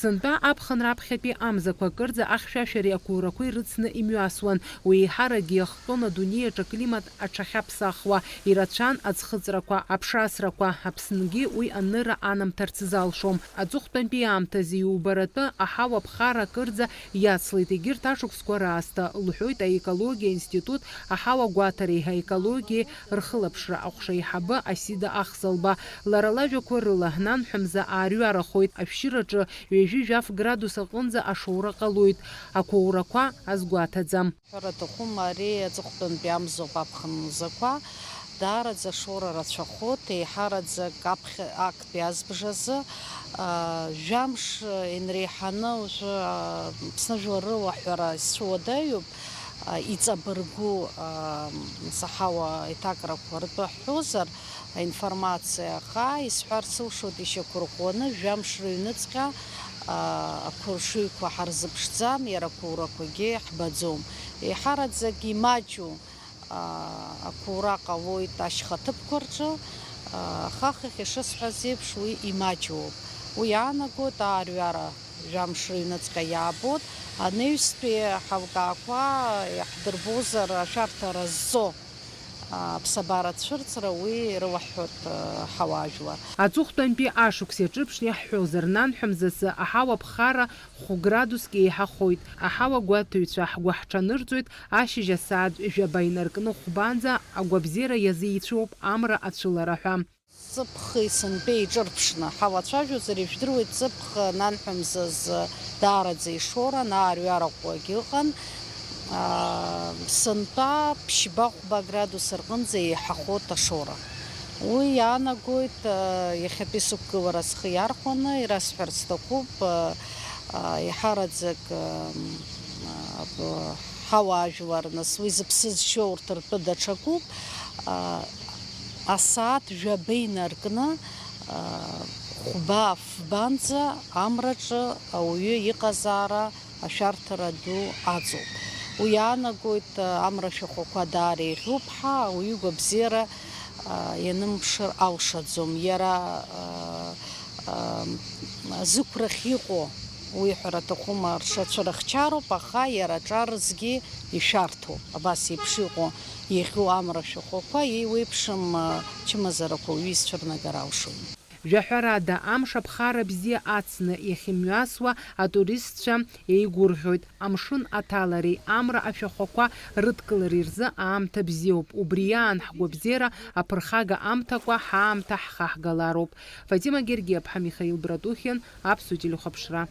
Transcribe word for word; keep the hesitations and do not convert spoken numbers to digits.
Сынтәа аԥхын раԥхьатәи амзақәа акырӡа ахьшәашәареи ақәурақәеи рыцны имҩасуан. Уи еиҳаракгьы иахҟьон адунеи аҿы аклимат аҽахьаԥсахуа, ирацәан аӡхыҵрақәа, аԥшасрақәа. Аԥсынгьы уи анырра анамҭарц залшом. Аҵыхәтәантәи аамҭазы иубаратәы аҳауа ԥхара акырӡа иацлеит, егьырҭ ашықәсқәа раасҭа, лҳәоит аекологиа институт аҳауа гәаҭареи аекологиеи рхылаԥшра аҟәша аиҳабы Асида Ахзалба. Лара лажәақәа рыла, нанҳәа мза аарҩарахоит, ашәшьыраҿы ҩажәи жәаф градус аҟынӡа ашоура ҟалоит, ақәоурақәа азгәаҭаӡам. Ҳәара аҭахума, ари аҵыхәтәантәи амзоуп аԥхын мзақәа. Даараӡа ашоура рацәахоит, еиҳараӡак аԥхьа актәи азбжазы, аа, жәамш инреиҳаны уажәы, аа, Аԥсны жәлар рыла ҳәара исцәуадаҩуп, аа, иҵабыргу, аа, саҳауа аиҭакрақәа ртәы ҳҳәозар, аинформациа, аха исҳәарц сылшоит, ишьақәырӷәӷәаны жәамш рыҩныҵҟьа, аа, ақәыршыҩқәа ҳарзыԥшӡам, иара ақәурақәагьы ҳбаӡом. Еиҳараӡак имаҷу, аа, ақәура ҟалоит ашьха ҭыԥқәа рҿы, аа, аха хыхь ишысҳәаз еиԥш, уи имаҷуп. Уи иаанагоит аарҩара жәамш рыҩныҵҟьа иаабоит, анаҩстәи ҳалкаақәа иаҳдырбозар, ашәарҭара зҵо аԥсабара цәырҵра уи рылаҳәҳәоит, э, ҳауаажәлар. Аҵыхәтәантәи ашықәс иаҿырԥшны иаҳҳәозар, нанҳәа мзазы аҳауа ԥхара хә градуск еиҳахоит. Аҳауагәаҭаҩцәа ҳгәы ҳҽанырҵоит, ашьыжь асааҭ жәаба инаркны хәбанӡа агәабзиара иазеицәоуп амра ацәылара ҳәа. Ҵыԥхи сынтәеи еиҿырԥшны ҳалацәажәозар, ижәдыруеит, ҵыԥх нанҳәа мзазы даараӡа ишоуран, аарҩараҟәагь ыҟан. Аа, сынтәа ԥшьба-хәба градус рҟынӡа еиҳахоит ашоура. Уи иаанагоит, аа, иахьатәи сықәгылара схы иархәаны, ирасҳәарц сҭахуп, аа, еиҳараӡак, аа, аа, ҳауаажәлар, нас, уи зыԥсы зшьо урҭ ртәы даҽакуп. Аа, асааҭ жәаба инаркны, аа, хәба-фбанӡа амраҿы ауаҩы иҟазаара ашәарҭара ду аҵоуп. Уи иаанагоит, амра ашәахәақәа даара еиӷьуп ҳәа, ауаҩы игәабзиара, а, ианымԥшыр алшаӡом. Иара, а, а, зықәрахь иҟоу, уи ҳәара аҭахума, ршацәа рыхьчароуп, аха иара аҿар згьы ишәарҭоуп. Абас еиԥш иҟоу иӷьу амра ашәахәақәа, еиуеиԥшым, а, чымазарақәа уаҩы изцәырнагар алшоит. Жәаҳәарада, амш аԥхара бзиа ацны иахьымҩасуа атуристцәа еигәырӷьоит. Амшын аҭалареи амра ашәахәақәа рыдкылареи рзы аамҭа бзиоуп. Убри аан ҳгәабзиара аԥырхага амҭакәа ҳаамҭа ҳхаҳгалароуп. Фатима Гергиаԥҳа, Михаил Братухин, Аԥсуа телехәаԥшра.